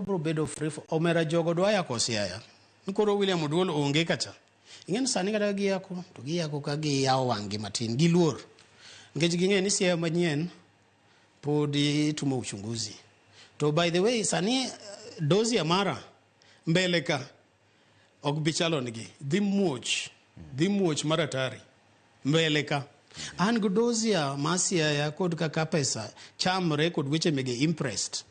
Biro bedo free for omera jogo dwa yako Siaya. Ni koro William Oduol onge kacha. Ing'e ni sani kata giyako to giyako ka giyawo wang'gi matin giluor. Nikech ging'e ni Siaya manyien pod itimo uchunguzi. To by the way sani dosia mara mbele ka ok bi chalonigi. Dhi muoch. Dhi muoch mar atari. Mbele ka. An gi dosia ma Siaya kod kaka pesa chamre kod weche mege imprest.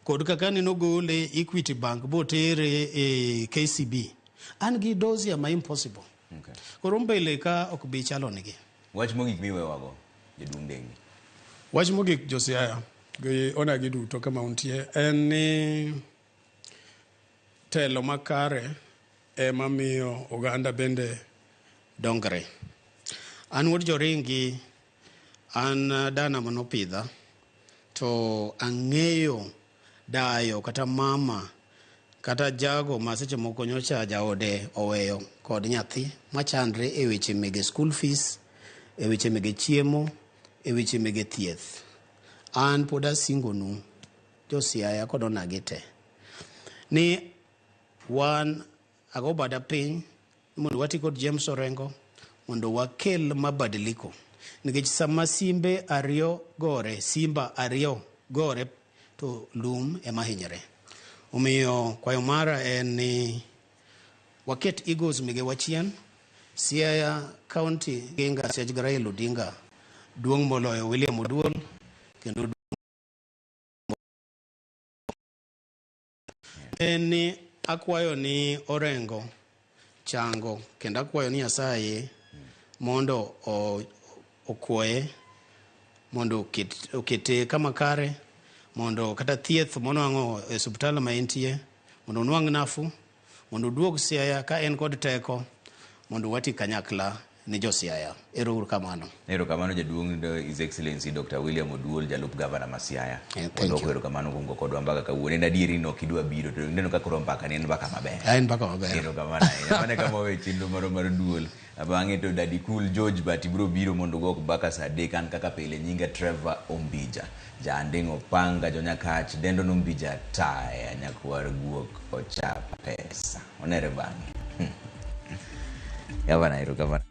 Kod kaka ne nogole Equity Bank botere e KCB. An gi dosia ma impossible. Okay. Koro mbele ka ok bi chalonigi. Wach mogik miwewago, jaduong' Dengi. Wach mogik jo Siaya gi onagi duto kama untie en ni telo makare ema miyo oganda bende dongre. An wuod Joringi, an dana manopidha to ang'eyo dayo kata mama kata jago ma seche moko nyocha jaode oweyo kod nyathi machandre e weche mege school fees, e weche mege chiemo, e weche mege thieth. An pod asingonu jo Siaya kod onagi te ni wan ago bada piny mondo wati kod James Orengo mondo wakel mabadiliko nikech sama simbe ariyo gore simba ariyo gore to lum ema hinyre. Omiyo kwayo mara en ni waket egos megewa chien. Siaya County Ginga Siach gi Raila Odinga duong' moloyo William Oduol kendo en ni akwayo ni Orengo chango kendo akwayo ni Nyasaye mondo okwoye mondo okete kama kare mondo kata thieth monwang'o e osiptal ma entie mondo onwang' nafu mondo oduog Siaya ka en kod teko mondo wati kanyakla ni jo Siaya. Ero uru kamano. Erokamano jaduong' His Excellency Dr. William Oduol jalup gavana ma Siaya. Yeah, thank Wadwoko you. erokamano kuom go kodwa mbaka kawuono. En adieri ni ok idwa biro to ineno ka koro mbaka ni en mbaka maber. En mbaka maber. Erokamano ahinya. Mano e kama wawe chenro marwa mar duol. Bang'e to Daddy Cool George Bati biro biro mondo ugo mbaka saa adek. An kaka pile nyinga Trevor Ombija. Jaanding' Opanga Jonyakach dendo n'Ombija taya nyakwar guok ocha pesa. Onere bang'e. Gavana erokamano.